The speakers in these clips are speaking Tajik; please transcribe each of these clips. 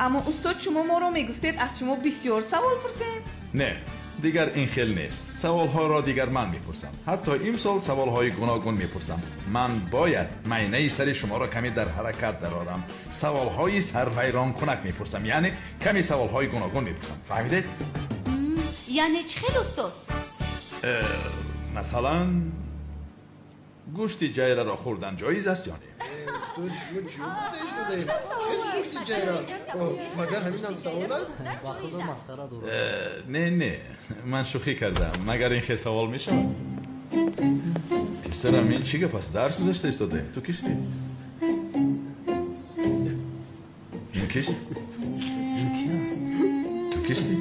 Аммо устод, шумо моро мегуфтед аз шумо бисёр савол пурсем. Не, дигар ин хел нест. Саволҳоро дигар ман мепурсам. Ҳатто имсол саволҳои гуногун мепурсам. Ман бояд майнаи сари шуморо каме дар ҳаракат дарорам. Саволҳои сарвайронкунак мепурсам, яъне каме саволҳои гуногун мепурсам. Фаҳмидед? Яъне чӣ хел, устод? Масалан, гӯшти ҷайраро хӯрдан ҷоиз аст ё не? Устод, шумо чӣ гуфта истодаед? Гӯшти ҷайра? Магар ҳаминам савол аст? Ба худо масхара дорад. Не, не, ман шӯхӣ кардам. Магар ин хел савол мешавад? Писарам, ин чӣ гап аст? Дарс гузашта истодаем. Ту кистӣ? Ин кист? Ин ки аст? Ту кистӣ?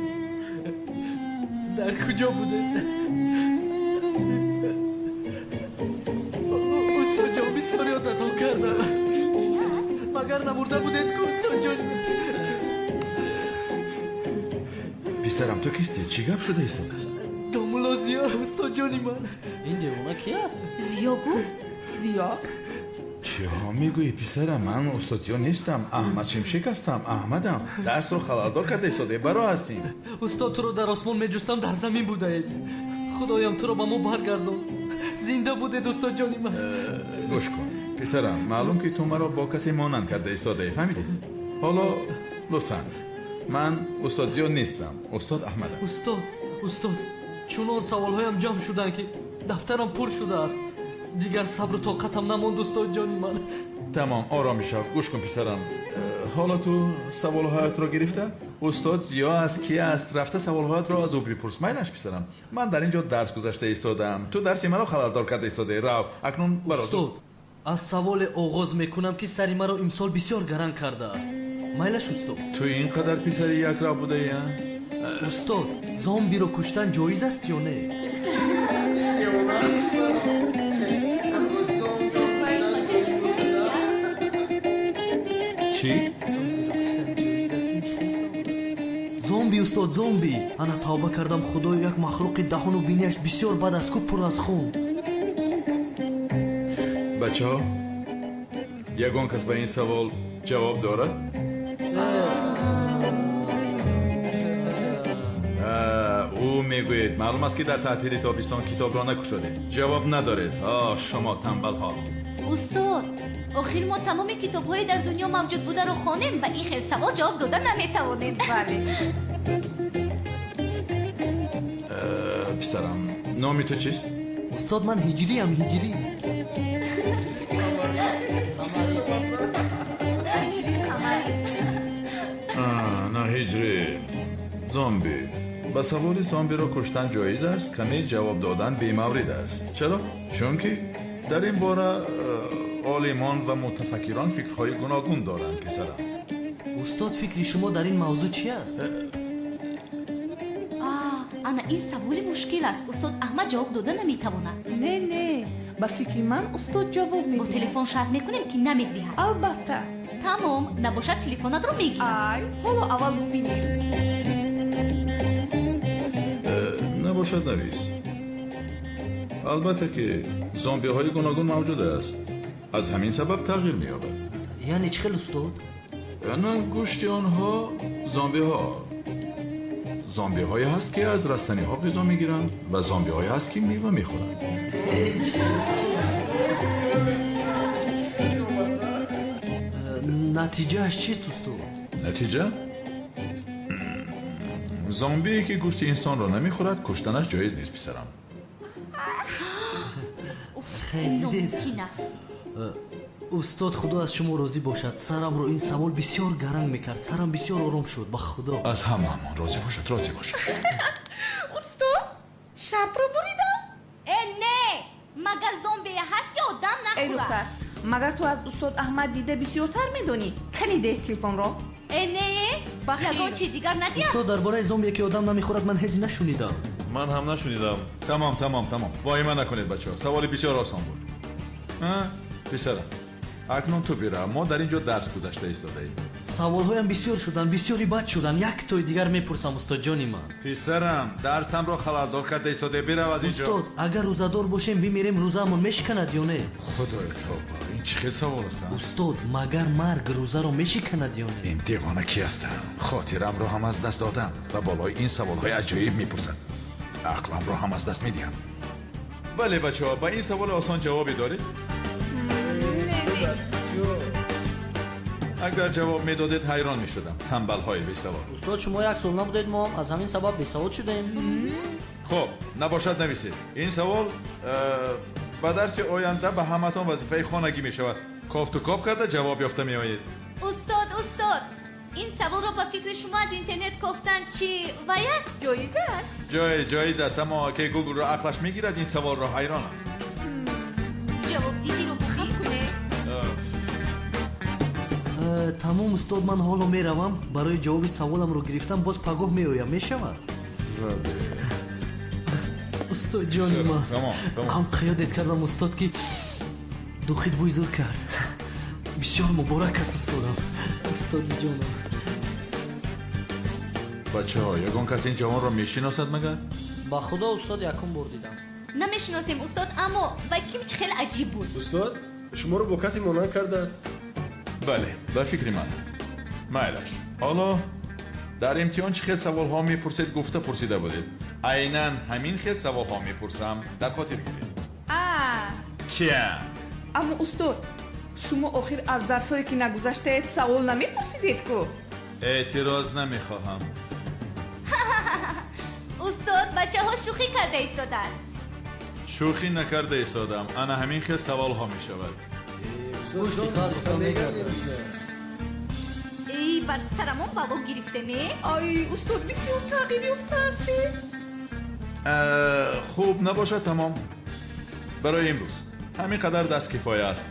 Дар куҷо будед? Устодҷон, бисёр ёдатон кардам. Магар намурда будед ку, устодҷон? Писарам, ту кистӣ? Чӣ гап шуда истодааст? Домулло Зиё, устодҷони ман. Ин девона ки аст? Зиё гуфт? Зиё? Чиҳо мегӯӣ, писарам? Ман устод Зиё нестам. Аҳмад Шимшек ҳастам. Аҳмадам. Дарсро халалдор карда истодаӣ. Баро ҳастем. Устод, туро дар осмон меҷустам, дар замин будаед. Худоям, туро ба мо баргардон. Зинда будед, устодҷони ман. Гӯш кун, писарам, маълум ки ту маро бо касе монанд карда истодаӣ. Фаҳмидӣ? Ҳоло лутфан, ман устод Зиё нестам, устод Аҳмадам. Устод, устод, чунон саволҳоям ҷамъ шуданд, ки дафтарам пур шудааст. Дигар сабру тоқатам намонд, устодҷони ман. Тамом, ором бишав. Гӯш кун, писарам, ҳоло ту саволҳоятро гирифта? Устод Зиё аст, ки аст? Рафта саволҳоятро аз ӯ бипурс. Майлаш, писарам, ман дар ин ҷо дарс гузашта истодаам. Ту дарси маро халалдор карда истодаӣ. Рав акнун баро. Устод, аз саволе оғоз мекунам, ки сари маро имсол бисёр гаранг кардааст. Майлаш, устод? Ту ин қадар писари якрав будаӣ, а? Устод, зомбиро куштан ҷоиз аст ё не? Чӣ? Зомби, устод, зомби. Ана тавба кардам, худоё, як махлуқи даҳону бинияш бисёр бад аст ку, пур аз хун. Бачаҳо, ягон кас ба ин савол ҷавоб дорад? Ӯ мегӯед, маълум аст, ки дар таътили тобистон китобро накушодед. Ҷавоб надоред. Шумо танбалҳо. Устод, охир мо тамоми китобҳои дар дунё мавҷуд бударо хонем, ба ин хел савол ҷавоб дода наметавонем. Бале. Писарам, номи ту чист? Устод, ман ҳиҷриям, ҳиҷрӣ. На ҳиҷрӣ, зомби. Ба саволи зомбиро куштан ҷоиз аст, каме ҷавоб додан бемаврид аст. Чаро? Чунки дар ин бора олимон ва мутафаккирон фикрҳои гуногун доранд, писарам. Устод, фикри шумо дар ин мавзӯъ чи аст? Ана ин саволи мушкил аст. Устод Аҳмад ҷавоб дода наметавонад. Не, не, ба фикри ман устод ҷавоб Бо медиҳад. телефон шарт мекунем, ки намедиҳад. Албатта. Тамом, набошад телефонатро мегирам. Ай, ҳоло аввал бубинем. Набошад, навис. Албатта ки зомбиҳои гуногун мавҷуд аст. Аз ҳамин сабаб тағйир меёбад. Яъне чӣ хел, устод? На гӯшти онҳо зомбиҳо. Зомбиҳое ҳаст, ки аз растаниҳо ғизо мегиранд, ва зомбиҳое ҳаст, ки мева мехӯранд. Натиҷааш чист, устод? Натиҷа? Зомбие ки гӯшти инсонро намехӯрад, куштанаш ҷоиз нест, писарам. Хеле дидед. Номумкин аст. Устод, худо аз шумо розӣ бошад. Сарамро ин савол бисёр гаранг мекард. Сарам бисёр ором шуд, ба худо. Аз ҳамаамон розӣ бошад, розӣ бошад. Устод, шартро буридам. Э, не, магар зомбие ҳаст, ки одам Эй нахӯрад? духтар, магар ту аз устод Аҳмад дида бисёртар медонӣ? Кани деҳ телефонро. Э, не, Бахир. ягон чи дигар надиҳам. Устод, дар бораи зомбие ки одам намехӯрад, ман ҳеҷ нашунидам. Ман ҳам нашунидам. Тамом, тамом, тамом, воҳима накунед, бачаҳо. Саволи бисёр осон буд. Писарам, Акнун ту бирав, мо дар ин ҷо дарс гузашта истодаем. Саволҳоям бисёр шуданд, бисёри бад шуданд. Яктои дигар мепурсам, устодҷони ман. Писарам, дарсамро халалдор карда истодаe, бирав аз ин ҷо. Устод, агар рӯзадор бошем, бимирем, рӯзаамон мешиканад ё не? Худои тавба, ин чӣ хел савол аст? Устод, магар марг рӯзаро мешиканад ё не? Ин девона ки ҳастам? Хотирамро ҳам аз даст додам ва болои ин саволҳои аҷоиб мепурсад. Ақламро ҳам аз даст медиҳам. Бале, бачаҳо, ба ин саволи осон ҷавобе доред? Агар ҷавоб медодед, ҳайрон мешудам. Танбалҳои бесавод. Устод, шумо як сол набудед, мо аз ҳамин сабаб бесавод шудем. Хуб, набошад, нависед. Ин савол ба дарси оянда ба ҳаматон вазифаи хонагӣ мешавад. Кофту коб карда ҷавоб ёфта меоед. Устод, устод, ин саволро ба фикри шумо аз интернет кофтан чӣ вай аст? Ҷоиза аст. Ҷоиз аст, аммо ки Гуглро ақлаш мегирад, ин саволро ҳайронам. Ҷавобдиҳиро бубин кунед. Тамом, устод, ман ҳоло меравам. Барои ҷавоби саволамро гирифтам, боз пагоҳ меоям, мешавад? Устод ҷони ман, ҳам қаёдет кардам, устод, ки духит бӯй зур кард. Бисёр муборак аст, устодам. Устоди ҷонам. Бачаҳо, ягон кас ин ҷавонро мешиносад магар? Ба худо, устод, якум бор дидам. Намешиносем, устод, аммо вай ким чӣ хеле аҷиб буд. Устод, шуморо бо касе монанд кардааст. Бале, ба фикри ман. Майлаш. Ҳоло дар имтиҳон чӣ хел саволҳо мепурсед гуфта пурсида будед. Айнан ҳамин хел саволҳо мепурсам, дар хотир гиред. Чия? Аммо устод, шумо охир аз дарсҳое ки нагузаштаед савол намепурсидед ку? Эътироз намехоҳам. Устод, бачаҳо шӯхӣ карда истодааст. Шӯхӣ накарда истодам. Ана ҳамин хел саволҳо мешавад. Эй, бар сарамон бало гирифтеме? Ай, устод, бисёр тағйир ёфтаастед. Хуб, набошад, тамом. Барои имрӯз ҳамин қадар дарс кифоя аст.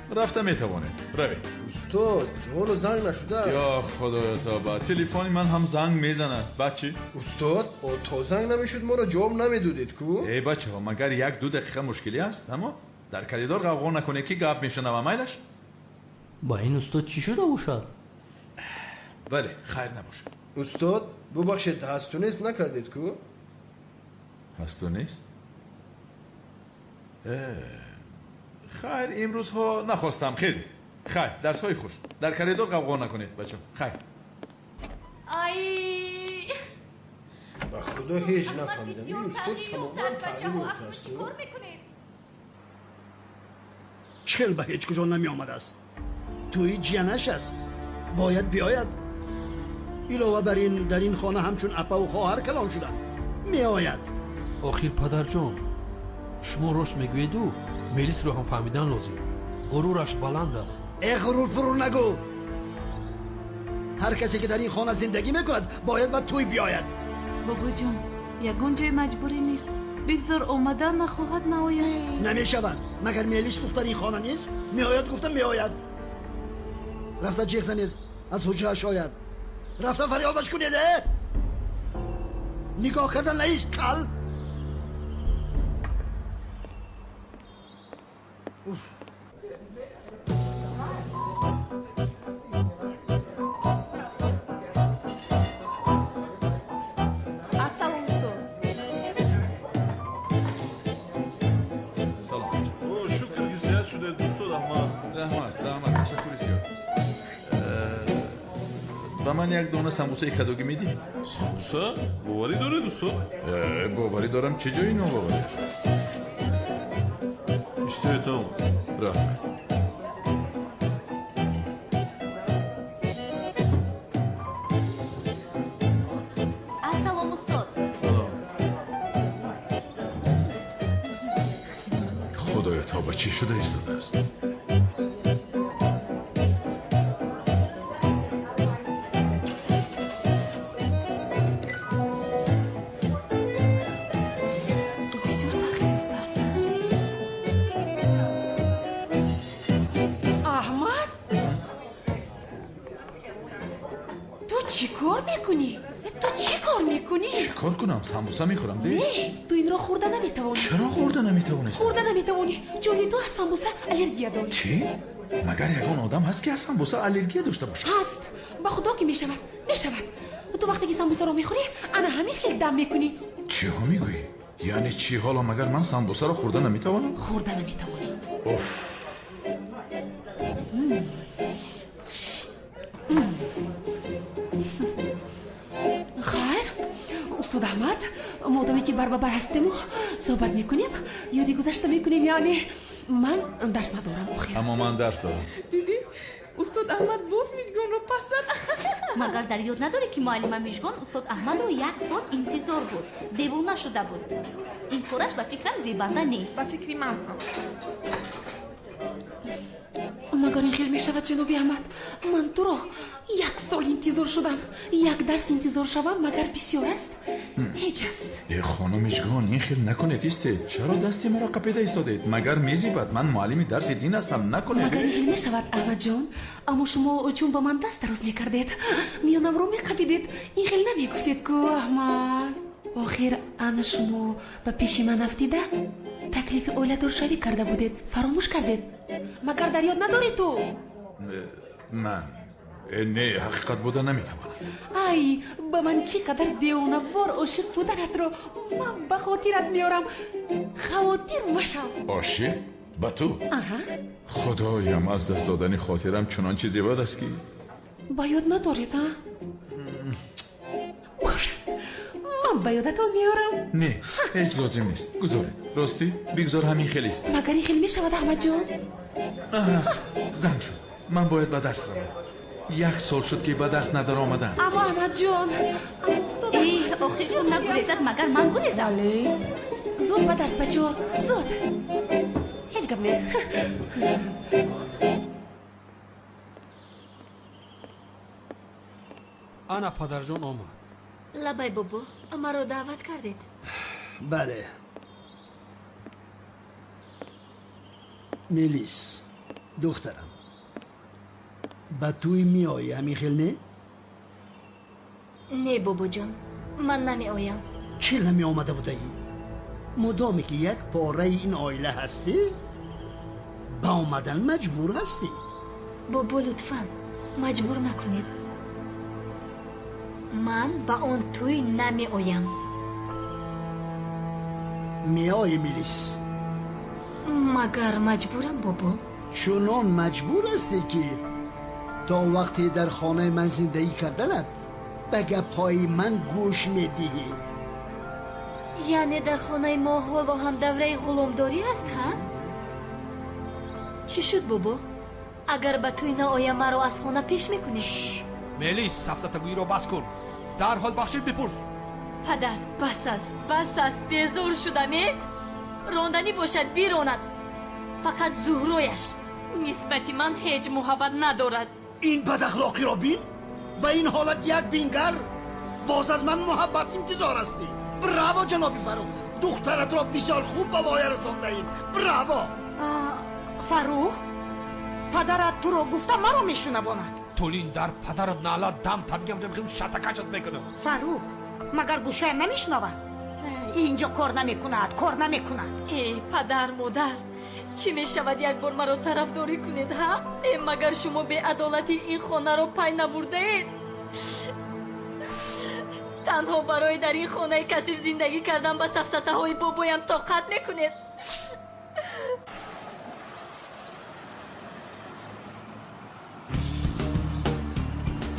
Рафта метавонед, равед. Устод, ҳоло занг нашудааст. Ё худоё тавба, телефони ман ҳам занг мезанад. Баъд чӣ? Устод, то занг намешуд моро ҷавоб намедодед ку? Эй бачаҳо, магар як-ду дақиқа мушкилӣ аст? Аммо дар коридор ғавғо накунед, ки гап мешунавам, майлаш? Ба ин устод чӣ шуда бошад? Бале, хайр набошад. Устод, бубахшед, ҳасту нест накардед ку? Ҳасту нест? Хайр, имрӯзҳо нахостам, хезед. Хайр, дарсҳои хуш. Дар коридор ғавғо накунед, бачаҳо. Хайр. Ай! Ба худо ҳеҷ нафаҳмидам. Ин устод тамоман тағйир ёфтааст. Чӣ кор мекунем? Чел ба ҳеҷ куҷо намеомадааст. Тӯи ҷиянаш аст. Бояд биёяд. Илова бар ин, дар ин хона ҳамчун апаву хоҳар калон шуданд. Меояд. Охир, падарҷон, шумо рост мегӯеду Мелисро ҳам фаҳмидан лозим. Ғурураш баланд аст. Э, ғурур фурур нагӯ. Ҳар касе ки дар ин хона зиндагӣ мекунад, бояд ба тӯй биёяд. Бобоҷон, ягон ҷои маҷбурӣ нест. Бигзор омадан нахоҳад, наояд. Намешавад. Магар Мелис духтари ин хона нест? Меояд, гуфта меояд. Рафта ҷеғ занед, аз ҳуҷрааш ояд. Рафта фарёдаш кунед, э? Нигоҳ кардан наист, кал. Уф. Ассалом, устод. Салом. Шукр, ки сиҳат шудед, устод Аҳмад. Раҳмат, раҳмат, ташаккури зиёд. Ба ман як дона самбусаи кадогӣ медиҳед? Самбуса? Боварӣ доред, устод? Боварӣ дорам, чӣ ҷои нобовариаш аст? Иштиҳоятон. Раҳмат. Ассалом, устод. Салом. Худоё тавба, чӣ шуда истодааст? Ӯ бисёр тағйир ёфтааст. Аҳмад, ту Чӣ кор мекунӣ? Ту чӣ кор мекунӣ? Чӣ кор кунам? Самбуса мехӯрам, Не, ту инро хӯрда наметавонӣ. Чаро хӯрда наметавонистам? Хӯрда наметавонӣ, чунки ту аз самбуса аллергия дорӣ. Чӣ? Магар ягон одам ҳаст, ки аз самбуса аллергия дошта бошад? Ҳаст, ба худо ки мешавад, мешавад. Ту вақте ки самбусаро мехӯрӣ, ана ҳамин хел дам мекунӣ. Чиҳо мегӯӣ? Яъне чӣ, ҳоло магар ман самбусаро хӯрда наметавонам? Хӯрда наметавонӣ. Уф! Хайр, устод Аҳмад, модоме ки барбабар ҳастему суҳбат мекунем, ёди гузашта мекунем, яъне ман дарс надорам охир. Аммо ман дарс дорам. Дидӣ, устод Аҳмад боз Миҷгонро пас зад. Магар дар ёд надорӣ, ки муаллима Мижгон устод Аҳмадро як сол интизор буд, девона шуда буд? Ин кораш ба фикрам зебанда нест. Ба фикри ман ҳам. Магар ин хел мешавад, ҷаноби Аҳмад? Ман туро як сол интизор шудам, як дарс интизор шавам магар бисёр аст? Ҳеҷ аст. Э, хонум Миҷгон, ин хел накунед, истед. Чаро дасти маро қапида истодед? Магар мезибад? Ман муаллими дарси дин ҳастам, накунед. Магар ин хел мешавад, Аҳмадҷон? Аммо шумо чун ба ман даст дароз мекардед, миёнамро меқапидед, ин хел намегуфтед ку, Аҳмад. Охир ана шумо ба пеши ман афтида таклифи оиладоршавӣ карда будед, фаромӯш кардед? Магар дар ёд надорӣ ту? Ман не, ҳақиқат буда наметавонам. Ай, ба ман чӣ қадар девонавор ошиқ буданатро ман ба хотират меорам, хавотир машав. Ошиқ ба ту? Аҳа. Худоям, аз даст додани хотирам чунон чизе бад аст, ки ба ёд надоред, а? Бошад, ман ба ёдатон меорам. Не, ҳеҷ лозим нест, гузоред. Ростӣ, бигзор ҳамин хел ист. Магар ин хел мешавад, Аҳмадҷон? Занг шуд, ман бояд ба дарс равам. Як сол шуд, ки ба дарс надаромадам. Аммо Аҳмадҷон, Эҳ, охир ӯ нагурезад, магар ман гурезам? Бале, зуд ба дарс, бачо, зуд. Ҳеҷ гап не. Ана падарҷон омад. Лабай, бобо, маро даъват кардед? Бале, Мелис, духтарам, ба тӯй меоӣ, ҳамин хел не? Не, бобоҷон, ман намеоям. Чӣ намеомада будаӣ? Мудоме ки як пораи ин оила ҳастӣ, ба омадан маҷбур ҳастӣ. Бобо, лутфан маҷбур накунед. Ман ба он тӯй намеоям. Меоӣ, Мелис. Магар маҷбурам, бобо? Чунон маҷбур ҳастӣ, ки то вақте дар хонаи ман зиндагӣ карданат ба гапҳои ман гӯш медиҳӣ. Яъне дар хонаи мо ҳоло ҳам давраи ғуломдорӣ аст, ҳа? Чӣ шуд, бобо? Агар ба тӯй наоям, маро аз хона пеш мекунед? Мелис, сафсатагӯиро бас кун, дарҳол бахшиш бипурс. Падар, бас аст, бас аст, безор шудам. Е, ронданӣ бошад, биронад, фақат Зуҳрояш нисбати ман ҳеҷ муҳаббат надорад. Ин бадахлоқиро бин! Ба ин ҳолат як бингар, боз аз ман муҳаббат интизор ҳастӣ? Браво, ҷаноби Фарух, духтаратро бисёр хуб ба воя расондаед, браво! Фарух, падарат туро гуфта маро мешунавонад. Тулин, дар падарат наълат, дам табигам шатакашат мекунам. Фарух, магар гӯшаям намешунавад? Инҷо кор намекунад, кор намекунад. Э, падар, модар, чӣ мешавад, як бор маро тарафдорӣ кунед, ҳа? Э, магар шумо беадолатии ин хонаро пай набурдаед? Танҳо барои дар ин хонаи касиф зиндагӣ кардан ба сафсатаҳои бобоям тоқат мекунед?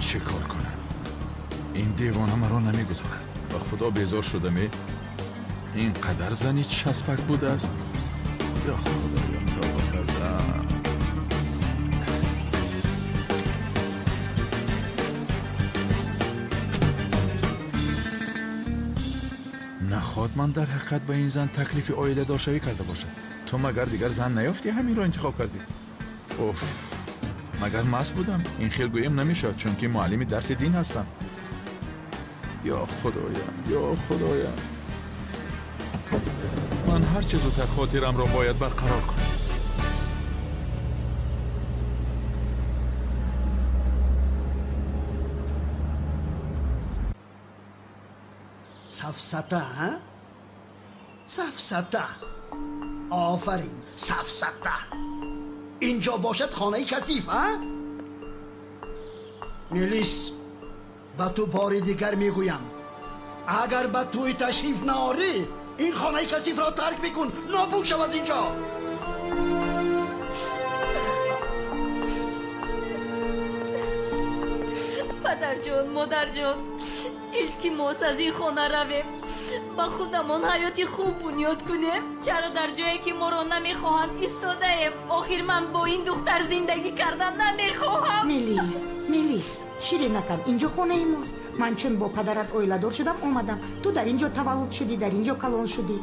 Чӣ кор кунам? Ин девона маро намегузорад. Ба худо безор шудаме. Ин қадар зани часпак будааст. Ё худоям, тавба кардам. Наход ман дар ҳақиқат ба ин зан таклифи оиладоршавӣ карда бошам? Ту магар дигар зан наёфтӣ, ҳаминро интихоб кардӣ? Уф, магар маст будам? Ин хел гӯям намешавад, чунки муаллими дарси дин ҳастам. Ё худоям, ё худоям, ман ҳарчи зудтар хотирамро бояд барқарор кунам. Сафсата, а? Сафсата. Офарин, сафсата. Инҷо бошад хонаи касиф, а? Мелис, ба ту бори дигар мегӯям, агар ба тӯй ташриф наорӣ, ин хонаи касифро тарк мекун, нобуд шав аз инҷо. Падарҷон, модарҷон, илтимос, аз ин хона равем, ба худамон ҳаёти хуб бунёд кунем. Чаро дар ҷое ки моро намехоҳанд истодаем? Охир ман бо ин духтар зиндагӣ кардан намехоҳам. Мелис, Мелис, ширинакам, инҷо хонаи мост. Ман чун бо падарат оиладор шудам, омадам. Ту дар ин ҷо таваллуд шудӣ, дар ин ҷо калон шудӣ.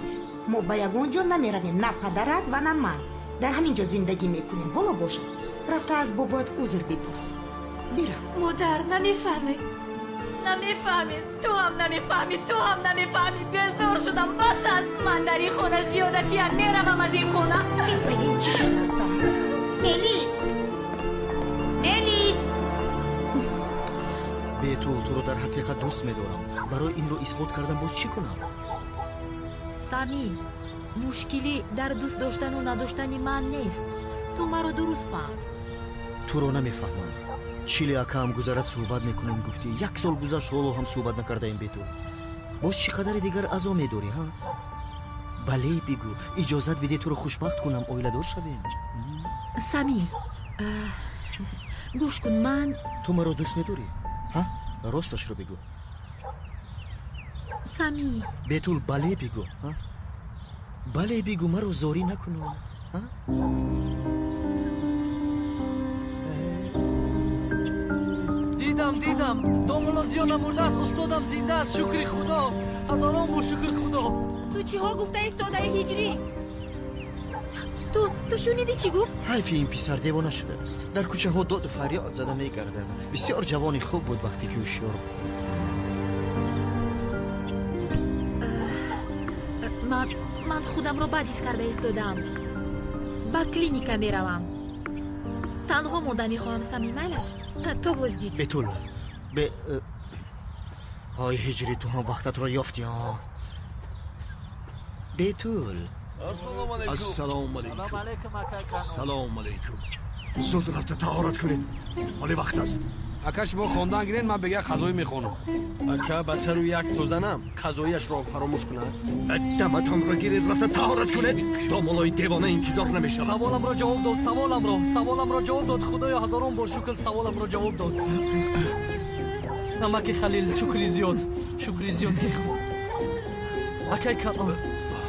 Мо ба ягон ҷо намеравем, на падарат ва на ман. Дар ҳамин ҷо зиндагӣ мекунем. Ҳоло бошад, рафта аз бобоят узр бипурс. Бирав. Модар, намефаҳмӣ, намефаҳмӣ, ту ҳам намефаҳмӣ, ту ҳам намефаҳмӣ. Безор шудам, бас аст. Ман дар ин хона зиёдатиям, меравам аз ин хона. Ин чӣ шудааст? Мелис, Мелис. Бетул, туро дар ҳақиқат дӯст медорам. Барои инро исбот кардан боз чӣ кунам? Самим, мушкилӣ дар дӯст доштану надоштани ман нест. Ту маро дуруст фаҳм. Туро намефаҳмам. Чили акаам гузарад суҳбат мекунем гуфтӣ. Як сол гузашт, ҳоло ҳам суҳбат накардаем бетул. Боз чӣ қадаре дигар азо медорӣ, ҳа? Бале бигӯ, иҷозат бидеҳ туро хушбахт кунам, оиладор шавем. Самим, гӯш кун, ман ту маро дӯст медорӣ, ҳа? Росташро бигӯ. Самим. Бетул, бале бигӯ, ҳа? Бале бигӯ, маро зорӣ накунон, ҳа? Дидам, дидам, домулло Зиё намурдааст, устодам зинда аст, шукри Худо, ҳазорон бор шукри Худо. Ту чиҳо гуфта истодаи, Ҳиҷрӣ? Ту шунидӣ чӣ гуфт? Ҳайфи ин писар девона шудааст. Дар кӯчаҳо доду фарёд зада мегардад. Бисёр ҷавони хуб буд вақте ки ҳушёр буд. Ман худамро бад ҳис карда истодаам. Ба клиника меравам. Танҳо монда мехоҳам, Самим, майлаш? То боздид. Бетул, бе ой Ҳиҷрӣ, ту ҳам вақтатро ёфтӣ, а? Бетул. Ассалому алайкум. Ассалому алайкум. Салому алайкум. Зуд рафта таҳорат кунед, ҳоли вақт аст. Ака, шумо хондан гирен, ман бега қазоӣ мехонам. Ака, ба сару як тозанам қазояшро фаромӯш кунад. Даматонро гиред, рафта таҳорат кунед. Домолои девона интизор намешавад. Саволамро ҷавоб дод, саволамро, саволамро ҷавоб дод. Худоё, ҳазорон бор шукр, саволамро ҷавоб дод. Амаки Халил, шукри зиёд, шукри зиёд. Акай Канон,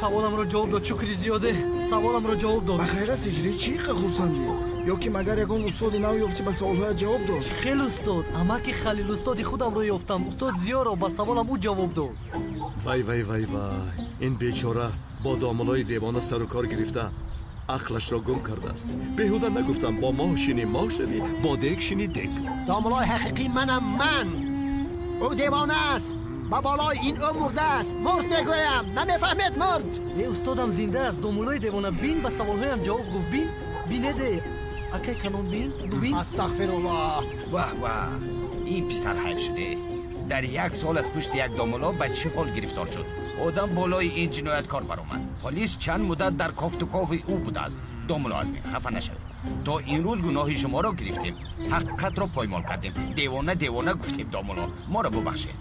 саволамро ҷавоб дод, шукри зиёде, саволамро ҷавоб дод. Ба хайр аст, Ҳиҷрӣ, чӣ қа хурсандӣ? Ё ки магар ягон устоди нав ёфтӣ, ба саволҳоят ҷавоб дод? Хел устод, амаки Халил, устоди худамро ёфтам. Устод Зиёро ба саволам ӯ ҷавоб дод. Вай, вай, вай, вай, ин бечора бо домулои девона сару кор гирифта ақлашро гум кардааст. Беҳуда нагуфтам, бо моҳ шинӣ моҳ шавӣ, бо дег шинӣ дег. Домулои ҳақиқӣ манам, ман. Ӯ девона аст, ба болои ин ӯ мурдааст. Мурд мегӯям, намефаҳмед, мурд. Э, устодам зинда аст, домулои девона. Бин, ба саволҳоям ҷавоб гуфт. Бин, бинеде, акай Канон, бин, бубин. Астағфируллоҳ. Ваҳ, ваҳ, ин писар ҳайф шуде. Дар як сол аз пушти як домуло ба чӣ ҳол гирифтор шуд. Одам болои ин ҷинояткор баромад. Полис чанд муддат дар кофтукови ӯ будааст. Домуло Азмин, хафа нашавед. То ин рӯз гуноҳи шуморо гирифтем, ҳақиқатро поймол кардем. Девона, девона гуфтем, домуло, моро бубахшед.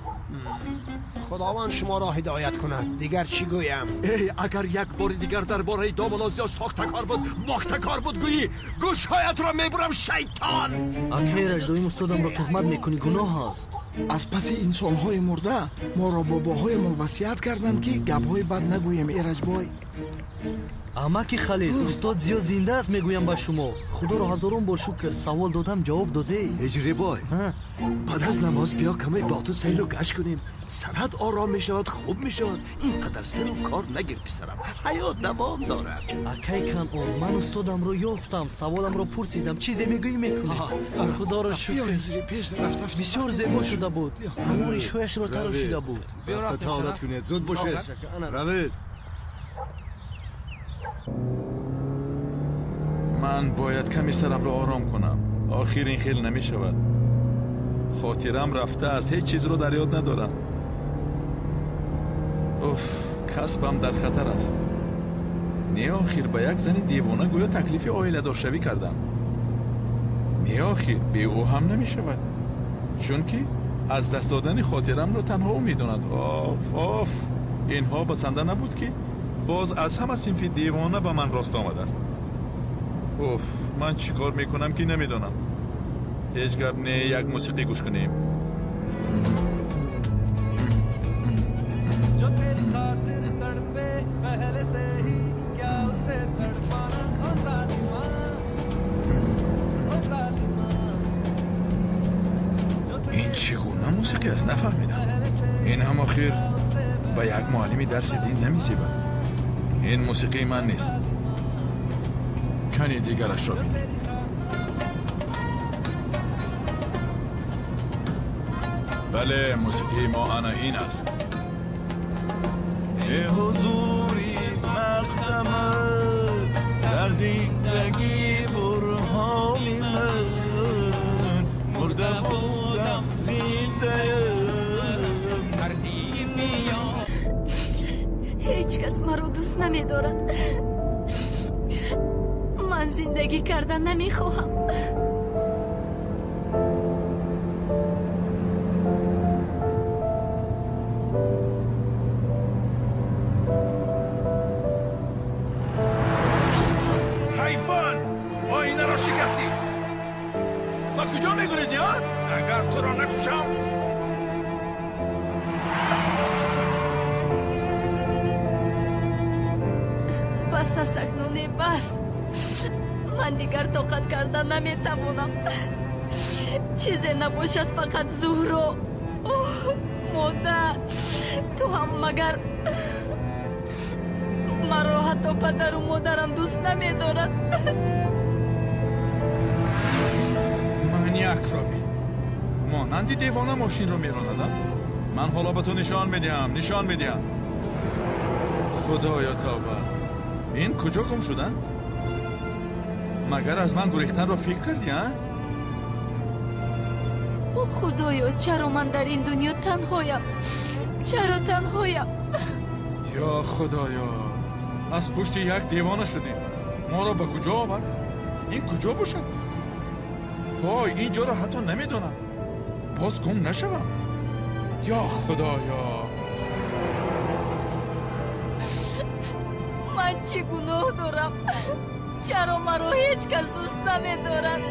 Худованд шуморо ҳидоят кунад. Дигар чӣ гӯям? Эй, агар як бори дигар дар бораи домуло Зиё сохтакор буд, мохтакор буд гӯӣ, гӯшҳоятро мебурам, шайтон. Акай Раҷдоим, устодамро туҳмат мекунӣ, гуноҳ аст. Аз паси инсонҳои мурда моро бобоҳоямон васият карданд, ки гапҳои бад нагӯем, Эраҷбой. Амаки Халил, устод Зиё зинда аст, мегӯям ба шумо. Худоро ҳазорон бор шукр, савол додам, ҷавоб доде. Ҳиҷрибой, баъд аз намоз биё каме бо ту сайру гашт кунем. Сарат ором мешавад, хуб мешавад. Ин қадар сару кор нагир, писарам, ҳаёт давом дорад. Акай Канон, ман устодамро ёфтам, саволамро пурсидам, чизе мегӯӣ мекунӣ. Худоро шукр, бисёр зебо шуда буд, аммо ришҳояшро тарошида буд. Рафта таҳорат кунед, зуд бошед, равед. Ман бояд каме сарамро ором кунам. Охир ин хел намешавад. Хотирам рафтааст, ҳеҷ чизро дар ёд надорам. Уф, касбам дар хатар аст. Не охир ба як зани девона гӯё таклифи оиладоршавӣ кардам. Не охир бе ӯ ҳам намешавад, чунки аз даст додани хотирамро танҳо ӯ медонад. Оф, оф, инҳо басанда набуд, ки боз аз ҳама синфи девона ба ман рост омадааст. Уф, ман чӣ кор мекунам, ки намедонам. Ҳеҷ гап не, як мусиқӣ гӯш кунем. जो तेरी खातिर तड़पे पहले से ही, क्या उसे तड़पाना? ओ जालिमा, ओ जालिमा। Ин чӣ гуна мусиқӣ аст, нафаҳмидам. Ин ҳам охир ба як муаллими дарси дин намезебад. Ин мусиқии ман нест. Кани дигарашро бинем. Бале, мусиқии мо ана ин аст. ҳузури мақдамат дар зиндагӣ бурҳони ман, мурда будам зиндаям. Ҳеҷ кас маро дӯст намедорад. Ман зиндагӣ кардан намехоҳам. Ҳайвон, оинаро шикастӣ! Ба куҷо мегурезӣ, а? Агар туро накушам! Бас аст акнун, э, бас. Ман дигар тоқат карда наметавонам. Чизе набошад, фақат Зуҳро. Оҳ, модар, ту ҳам магар маро ҳатто падару модарам дӯст намедорад. Маньякро бин, монанди девона мошинро меронадам. Ман ҳоло ба ту нишон медиҳам, нишон медиҳам. Худоё, тавба! Ин куҷо гум шуда? Магар аз ман гурехтанро фикр кардӣ, а? О худоё, чаро ман дар ин дунё танҳоям? Чаро танҳоям? Ё худоё, аз пушти як девона шудем. Моро ба куҷо овард? Ин куҷо бошад? Вой, ин ҷоро ҳатто намедонам. Боз гум нашавам. Ё худоё! Ман чӣ гуноҳ дорам? Чаро маро ҳеҷ кас дӯст намедорад?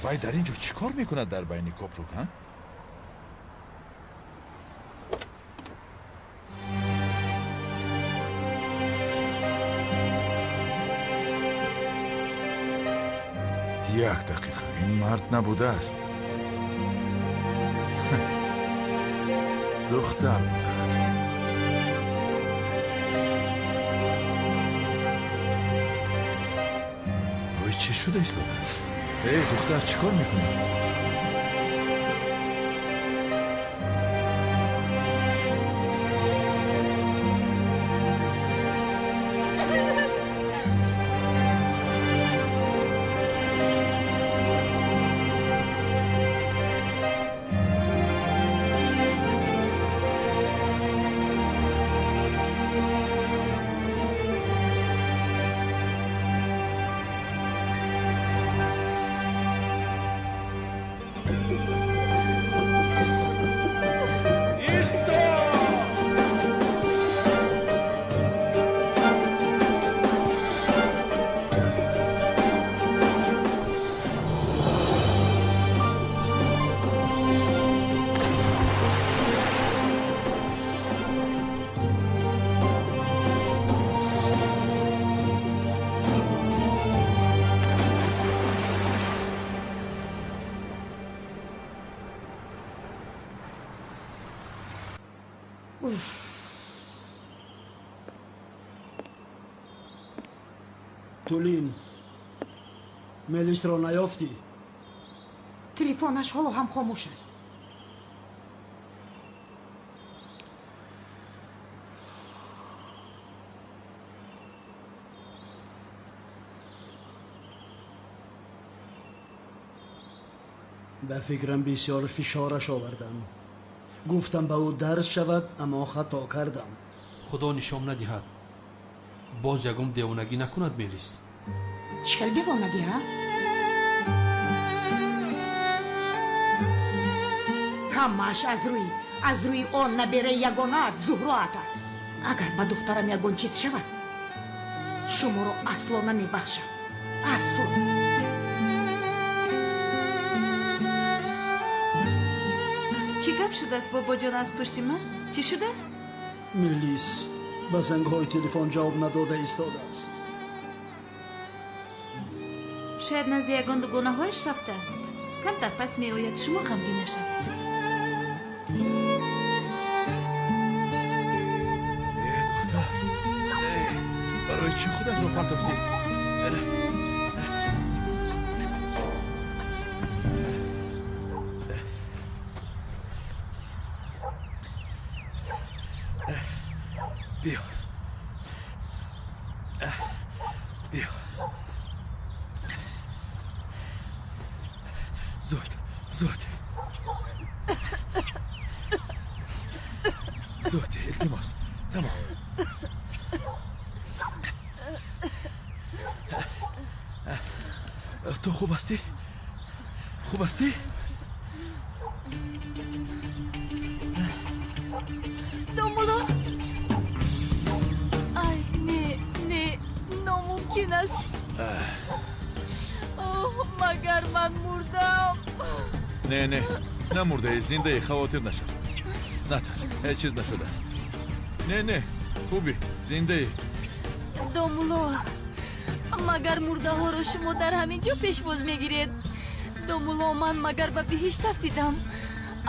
Вай дар ин ҷо чӣ кор мекунад дар байни копрук, ҳа? Як дақиқа, ин мард набудааст, духтар будааст. Ой, чӣ шуда истодааст? Эй, духтар, чӣ кор мекунӣ? Тулин, Мелисро наёфтӣ? Телефонаш ҳоло ҳам хомӯш аст. Ба фикрам бисёр фишораш овардам. Гуфтам ба ӯ дарс шавад, аммо хато кардам. Худо нишон надиҳад, боз ягон девонагӣ накунад Мелис. Чӣ хел девонагӣ, ҳа? Ҳамааш аз рӯи он набераи ягонаат Зуҳроат аст. Агар ба духтарам ягон чиз шавад, шуморо асло намебахшам. Асло. Чӣ гап шудааст, бобоҷон, аз пушти ман? Чӣ шудааст? Мелис ба зангҳои телефон ҷавоб надода истодааст. Шояд назди ягон дугонаҳояш рафтааст. Камтар пас меояд, шумо ғамгин нашавед. Э, духтар, барои чӣ худатро партофтӣ? Биё, биё, зуд, зуд, зуд, илтимос. Тамом. Ту хуб ҳастӣ? Хуб ҳастӣ? Домуло, ай, не, не, номумкин аст. Оҳ, магар ман мурдам? Не, не, намурдаӣ, зиндаӣ, хавотир нашав. Натарс, ҳеҷ чиз нашудааст. Не, не, хубӣ, зиндаӣ. Домуло, магар мурдаҳоро шумо дар ҳамин ҷо пешвоз мегиред? Домуло, ман магар ба биҳишт афтидам?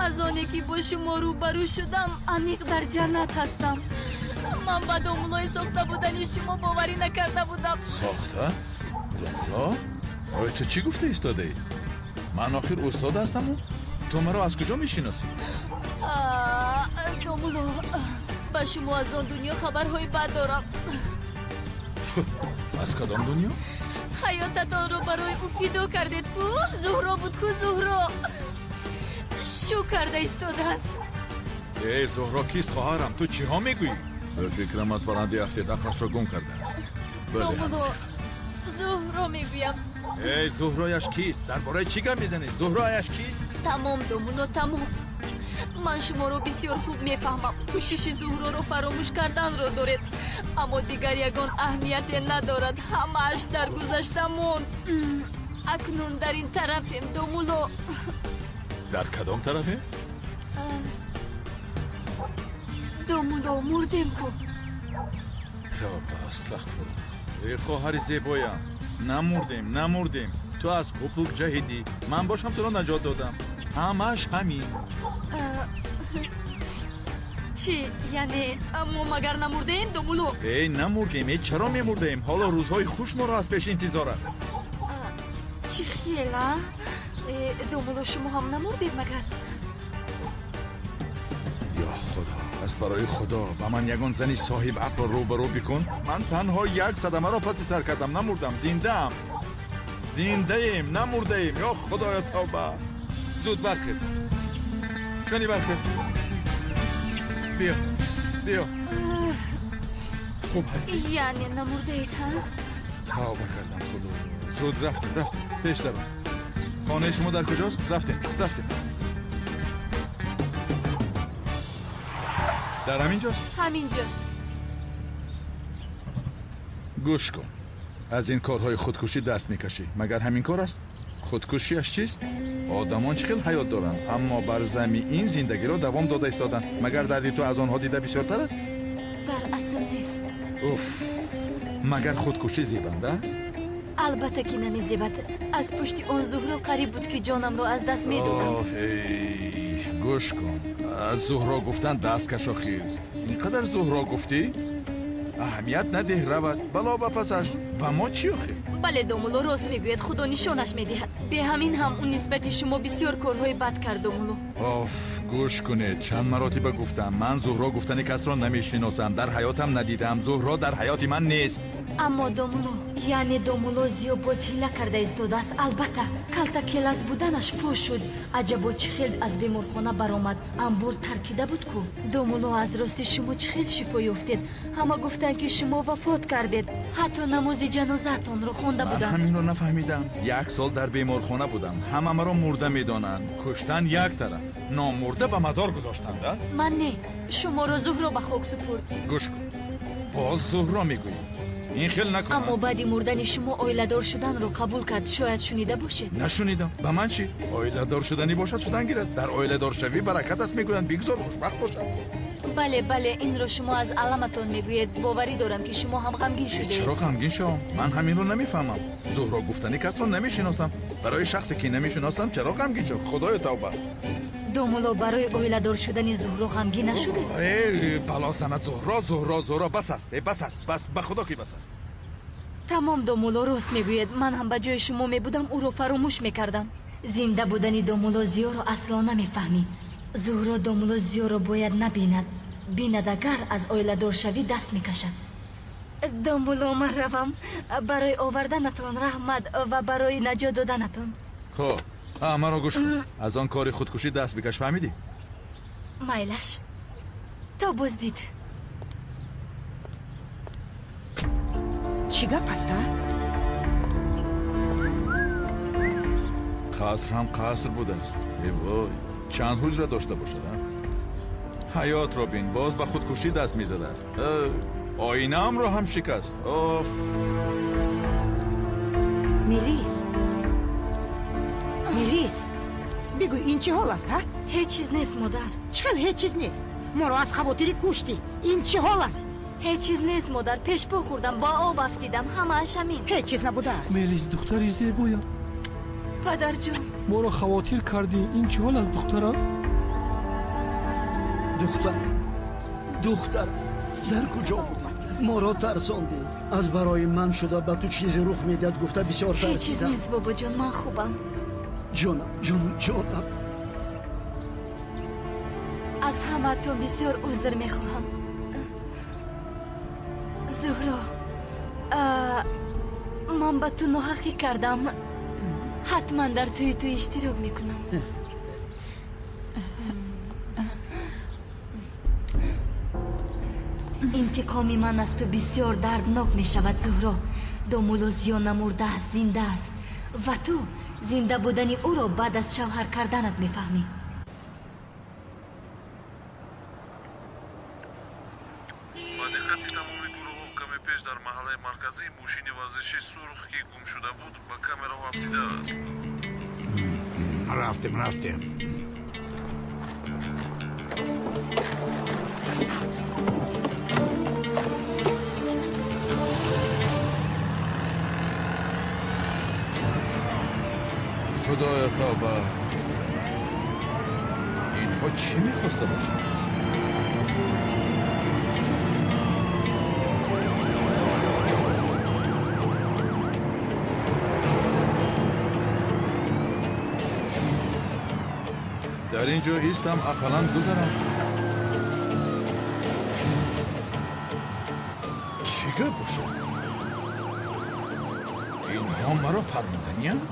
Аз оне ки бо шумо рӯбарӯ шудам, аниқ дар ҷаннат ҳастам. Ман ба домулои сохта будани шумо боварӣ накарда будам. Сохта? Домуло? Ой, ту чӣ гуфта истодаӣ? Ман охир устод ҳастаму ту маро аз куҷо мешиносӣ? Домуло, ба шумо аз он дунё хабарҳои бад дорам. Аз кадом дунё? Ҳаётатонро барои ӯ фидо кардед ку? Зуҳро буд ку, Зуҳро шу карда истодааст. Э, Зуҳро кист, хоҳарам? Ту чиҳо мегӯӣ? Ба фикрам аз баландӣ афтид, ақлашро гум кардааст. Домуло, Зуҳро мегӯям. Эй, Зуҳрояш кист? Дар бораи чӣ гап мезанед? Зуҳрояш кист? Тамом, домуло, тамом. Ман шуморо бисёр хуб мефаҳмам. Кӯшиши Зуҳроро фаромӯш карданро доред, аммо дигар ягон аҳамияте надорад. Ҳамааш дар гузашта монд. Акнун дар ин тарафем, домуло. Дар кадом тарафе? Домуло, мурдем ку. Тавба, астағфируллоҳ. Эй хоҳари зебоям, намурдем, намурдем. Ту аз кӯпрук ҷаҳидӣ, ман бошам туро наҷот додам. Ҳамааш ҳамин. Чӣ? Яъне мо магар намурдаем, домуло? Эй, намурдем. Эй, чаро мемурдаем? Ҳоло рӯзҳои хуш моро аз пеш интизор аст. Чӣ хел, а? Домуло, шумо ҳам намурдед магар? Ё худо, аз барои худо ба ман ягон зани соҳиб ақлро рӯбарӯ бикун. Ман танҳо як садамаро паси сар кардам, намурдам, зиндаам, зиндаем, намурдаем. Ё худоё, тавба. Зуд бархез, кани бархез, биё, биё. Хуб ҳастӣ? Яъне намурдаед, ҳа? Тавба кардам, худо. Зуд рафтем, рафтем, пеш даром. Хонаи шумо дар куҷост? Рафтем, рафтем. Дар ҳамин ҷост? Ҳамин ҷо. Гӯш кун, аз ин корҳои худкушӣ даст мекашӣ. Магар ҳамин кор аст? Худкушиаш чист? Одамон чӣ хел ҳаёт доранд, аммо бар зами ин зиндагиро давом дода истоданд. Магар дарди ту аз онҳо дида бисёртар аст? Дар асл нест. Уф, магар худкушӣ зебанда аст? Албатта ки намезебад. Аз пушти он Зуҳро қариб буд ки ҷонамро аз даст медодам. Оф, эй, гӯш кун, аз Зуҳро гуфтан даст каш. Охир ин қадар Зуҳро гуфтӣ, аҳамият надеҳ, равад бало ба пасаш. Ба мо чӣ охир? Бале домулло, рост мегӯяд, худо нишонаш медиҳад. Бе ҳамин ҳам ӯ нисбати шумо бисёр корҳои бад кард, домулло. Оф, гӯш кунед, чанд маротиба гуфтам, ман Зуҳро гуфтани касро намешиносам, дар ҳаётам надидам, Зуҳро дар ҳаёти ман нест. Аммо домулло, яъне домулло Зиё боз ҳила карда истодааст. Албатта, калтакелас буданаш фош шуд. Аҷабо чӣ хел аз беморхона баромад, амбор таркида буд ку. Домулло, аз рости шумо чӣ хел шифо ёфтед? Ҳама гуфтанд, ки шумо вафот кардед. Ҳатто намози ҷанозаатонро хонда буданд. Ман ҳаминро нафаҳмидам. Як сол дар беморхона будам. Ҳама маро мурда медонанд. Куштан як тараф, номурда ба мазор гузоштанд, а? Ман не, шуморо Зуҳро ба хок супурд. Гӯш кун, боз Зуҳро мегӯӣ. Ин хел накун. Аммо баъди мурдани шумо оиладор шуданро қабул кард. Шояд шунида бошед. Нашунидам. Ба ман чӣ? Оиладор шуданӣ бошад, шудан гирад. Дар оиладоршавӣ баракат аст мегӯянд. Бигзор хушбахт бошад. Бале, бале, инро шумо аз аламатон мегӯед. Боварӣ дорам, ки шумо ҳам ғамгин шудед. Чаро ғамгин шавам? Ман ҳаминро намефаҳмам. Зуҳро гуфтани касро намешиносам. Барои шахсе ки намешиносам чаро ғамгин шавам? Худоё тавба. Домулло, барои оиладор шудани Зуҳро ғамгин нашудед? Э, бало занад Зуҳро, Зуҳро, Зуҳро, бас аст, э, бас аст, бас, ба худо ки бас аст. Тамом, домулло, рост мегӯед. Ман ҳам ба ҷои шумо мебудам, ӯро фаромӯш мекардам. Зинда будани домулло Зиёро асло намефаҳмӣ. Зуҳро домулло Зиёро бояд набинад. Бинад агар, аз оиладоршавӣ даст мекашад. Домулло, ман равам. Барои оварданатон раҳмат ва барои наҷот доданатон. Хуб, маро гӯш кун. Аз он кори худкушӣ даст бикаш, фаҳмидӣ? Майлаш, то боздид. Чӣ гап аст, а? Қаср ҳам қаср будааст. Э вой, чанд ҳуҷра дошта бошад, а? Ҳаётро бин, боз ба худкушӣ даст мезадааст. Оинаамро ҳам шикаст. Оф. Мелис, Мелис, бигӯ, ин чӣ ҳол аст, ҳа? Ҳеҷ чиз нест, модар. Чӣ хел ҳеҷ чиз нест? Моро аз хавотирӣ куштӣ. Ин чӣ ҳол аст? Ҳеҷ чиз нест, модар. Пешпо хӯрдам, ба об афтидам, ҳамааш ҳамин. Ҳеҷ чиз набудааст. Мелис, духтари зебоям. Падарҷон, моро хавотир кардӣ. Ин чӣ ҳол аст, духтарам? Духтарам, духтарам, дар куҷо будӣ? Моро тарсондӣ. Аз барои ман шуда ба ту чизе рух медиҳад гуфта бисёр ҳеҷ чиз тарсидам. нест, бобоҷон, ман хубам. Ҷонам, ҷонам, ҷонам. Аз ҳамаатон бисёр узр мехоҳам. Зуҳро, ман ба ту ноҳақӣ кардам. Ҳатман дар тӯи ту иштирок мекунам. Интиқоми ман аз ту бисёр дарднок мешавад, Зуҳро. Домулло Зиё намурдааст, зинда аст, ва ту зинда будани ӯро баъд аз шавҳар карданат мефаҳмӣ. Ба диққати тамоми гурӯҳҳо, каме пеш дар маҳаллаи марказӣ мошини варзиши сурх, ки гум шуда буд, ба камераҳо афтидааст. Рафтем, рафтем. Худоё тавба. Инҳо чӣ мехоста бошанд? Дар ин ҷо истам, ақаллан гузарам. Чӣ гап бошад? Инҳо маро парронданиянд?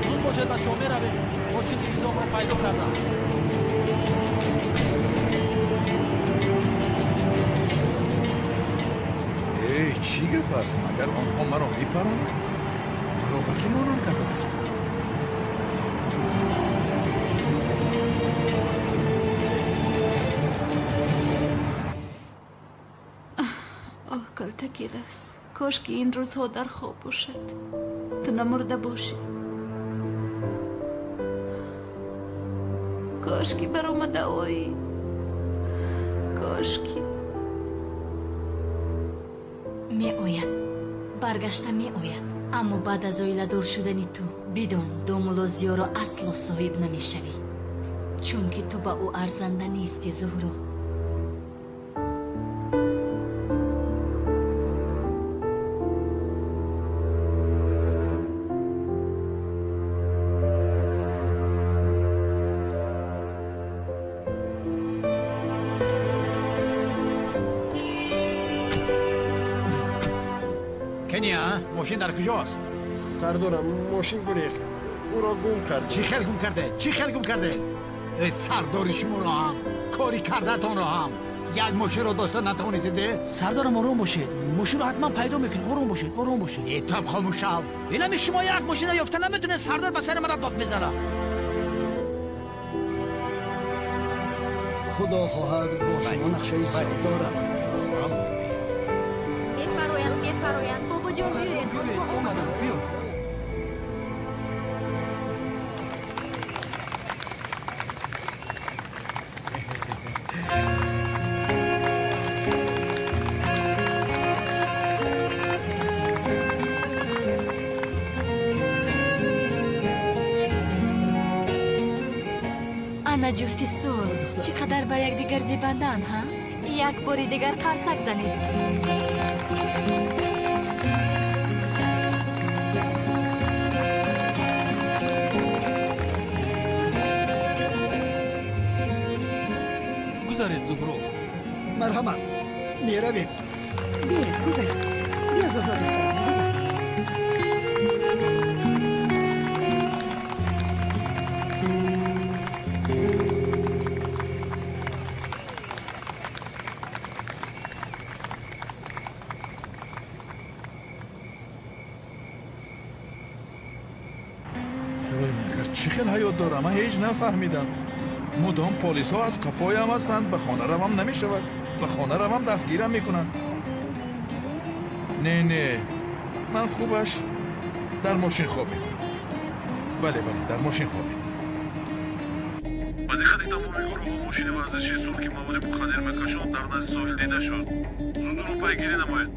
Зуд бошед, бачаҳо, меравем. Мошини низомро пайдо кардам. Эй, чӣ гап аст? Магар онҳо маро мепаронанд? Маро ба кӣ монанд карда бошанд? Оҳ, калтакелас, кош ки ин рӯзҳо дар хоб бошад, ту намурда бошӣ. Кош ки баромада оӣ, кош ки. Меояд, баргашта меояд, аммо баъд аз оиладор шудани ту бидон, домулло Зиёро асло соҳиб намешавӣ, чунки ту ба ӯ арзанда нестӣ, Зуҳро. Кения, мошин дар куҷост? Сардорам, мошин гурехт. Ӯро гум кард. Чӣ хел гум карде? Чӣ хел гум карде? Сардори шуморо ҳам, кори кардаатонро ҳам. Як мошинро дошта натавонистед? Сардорам, ором бошед. Мошинро ҳатман пайдо мекунем. Ором бошед, ором бошед. Э, ту ҳам хомӯш шав. Инами шумо як мошина ёфта наметунед, сардор ба сари мара дод мезанад. Худо хоҳад бо шумо нақшаи зиёд дорам. Мефароянд, мефароянд. Бобоҷон, биёед. Омадам, биё. Ана ҷуфти сол, чӣ қадар ба якдигар зебанданд, ҳа? Як бори дигар қарсак занед. Гузаред, Зуҳро. Марҳамат, меравем. Биёед, гузаред. Биё, Зуҳро духтарам, гузар. Магар чӣ хел ҳаёт дорам? Ман ҳеҷ нафаҳмидам. Мудом полисҳо аз қафоям ҳастанд. Ба хона равам намешавад. Ба хона равам дастгирам мекунанд. Не, не, ман хубаш дар мошин хоб мекунам. Бале, бале, дар мошин хоб мекунам. Ба диққати тамоми гурӯҳҳо мошини варзишии сурх, ки маводи мухаддир мекашонд, дар назди соҳил дида шуд. Зуд ӯро пайгирӣ намоед.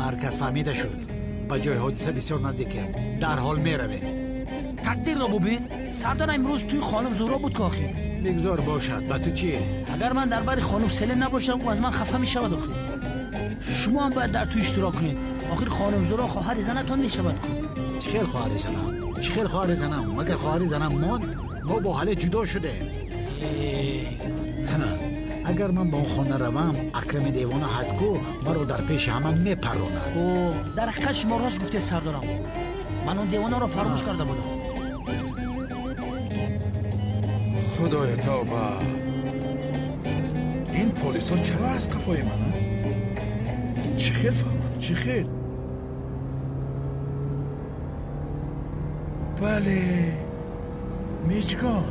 Марказ фаҳмида шуд. Ба ҷои ҳодиса бисёр наздикем. Дарҳол меравем. Тақдирро бубин. Сардорам, имрӯз тӯи хонум Зуҳро буд ки охир. Бигзор бошад, ба ту чӣ? Агар ман дар бари хонум Селин набошам, ӯ аз ман хафа мешавад охир. Шумо ҳам бояд дар тӯй иштирок кунед. Охир хонум Зуҳро хоҳари занатон мешавад ку. Чӣ хел хоҳари занам? Чӣ хел хоҳари занам? Магар хоҳари занам монд? Мо бо ҳале ҷудо шудем. Агар ман ба он хона равам, Акрами девона ҳаст ку, маро дар пеши ҳама мепаронад. О, дар ҳақиқат шумо рост гуфтед, сардорам. Ман он девонаро фаромӯш карда будам. Худоё тавба! Ин полисҳо чаро аз қафои мананд? Чӣ хел фаҳмам? Чӣ хел? Бале, мечгон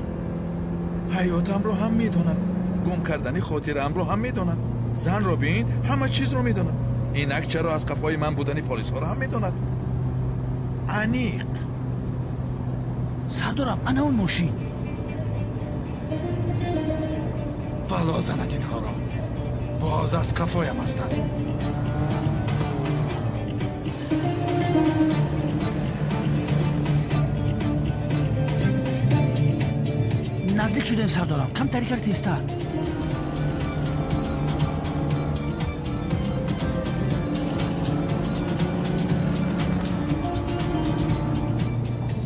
ҳаётамро ҳам медонад, гум кардани хотираамро ҳам медонад. Занро бин, ҳама чизро медонад. Инак чаро аз қафои ман будани полисҳоро ҳам медонад. Аниқ. Сардорам, ана он мошин. Бало занад инҳоро. Боз аз қафоям ҳастанд. Наздик шудем, сардорам. Камтари кар тезтар.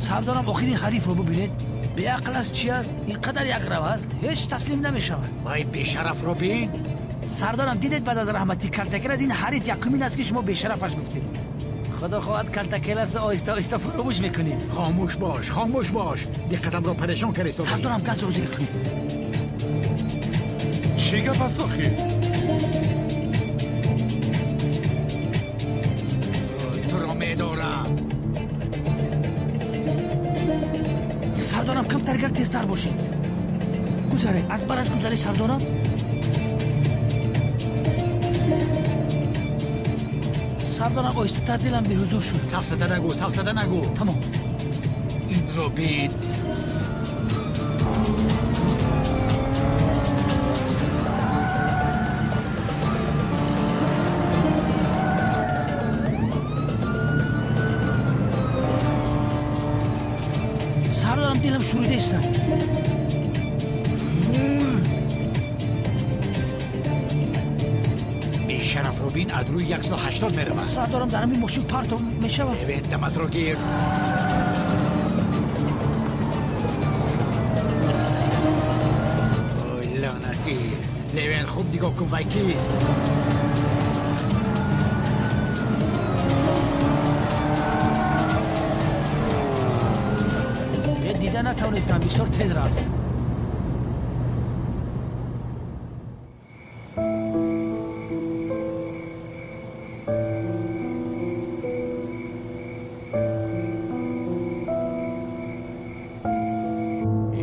Сардорам, охирин ҳарифро бубинед. Беақл аст, чи аст? Ин қадар якрав аст, ҳеҷ таслим намешавад. Вай бешарафро бин. Сардорам, дидед баъд аз раҳмати калтакелас ин ҳариф якумин аст, ки шумо бешарафаш гуфтед. Худо хоҳад калтакеласро оҳиста оҳиста фаромӯш мекунед. Хомӯш бош, хомӯш бош. Диққатамро парешон кардед. Сардорам, газро зир кунед. Чӣ гап аст охир? Туро медорам. Сардорам, камтаргар тезтар бошед. Гузаред, аз бараш гузаред, сардорам. Сардорам, оҳистатар, дилам беҳузур шуд. Сафсата нагӯ, сафсата нагӯ. Тамом. Инро бин. Сардорам, дилам шӯрида истад. Бешарафро бин, аз рӯи 180 меравад. Сардорам, дар ҳамин мошин парто мешавад. Эвен, даматро гир. Ой, лаънатӣ. Левен, хуб нигоҳ кун, вай кист? Дида натавонистам, бисёр тез рафт.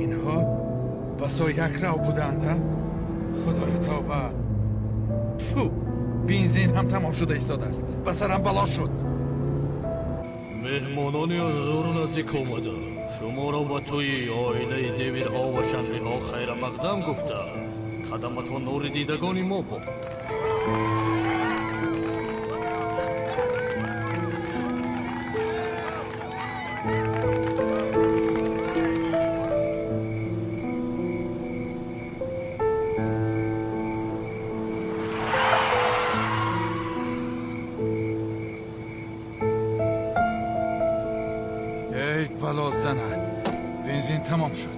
Инҳо басо якрав буданд, а? Худоё, тавба! Фу, бензин ҳам тамом шуда истодааст. Ба сарам бало шуд. Меҳмонони аз дуру наздик омада шуморо ба тӯи оилаи Девирҳо ва Шанлиҳо хайрамақдам гуфта, қадаматон нури дидагони мо бод. Эй бало занад, бензин тамом шуд.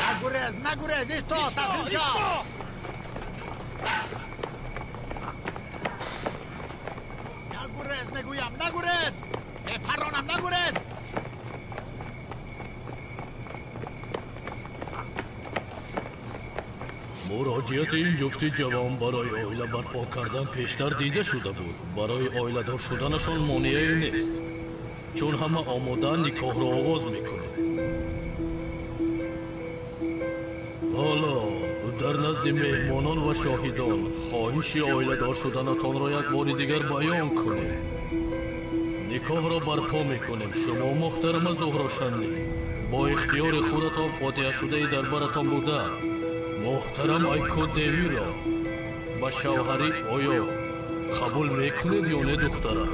Нагурез, нагурез, исто, таслим шав! Нагурез, мегӯям, нагурез! Мепаронам, нагурез! Муроҷиати ин ҷуфти ҷавон барои оила барпо кардан пештар дида шуда буд. Барои оиладор шуданашон монеае нест, чун ҳама омодаанд, никоҳро оғоз мекунем. Ҳоло дар назди меҳмонон ва шоҳидон хоҳиши оиладор шуданатонро як бори дигар баён кунем. Никоҳро барпо мекунем. Шумо, муҳтарама Зуҳрошанлӣ, бо ихтиёри худатон фотиҳашудаи дар баратон буда, муҳтарам Айко Девиро ба шавҳарӣ оё қабул мекунед ё не, духтарам?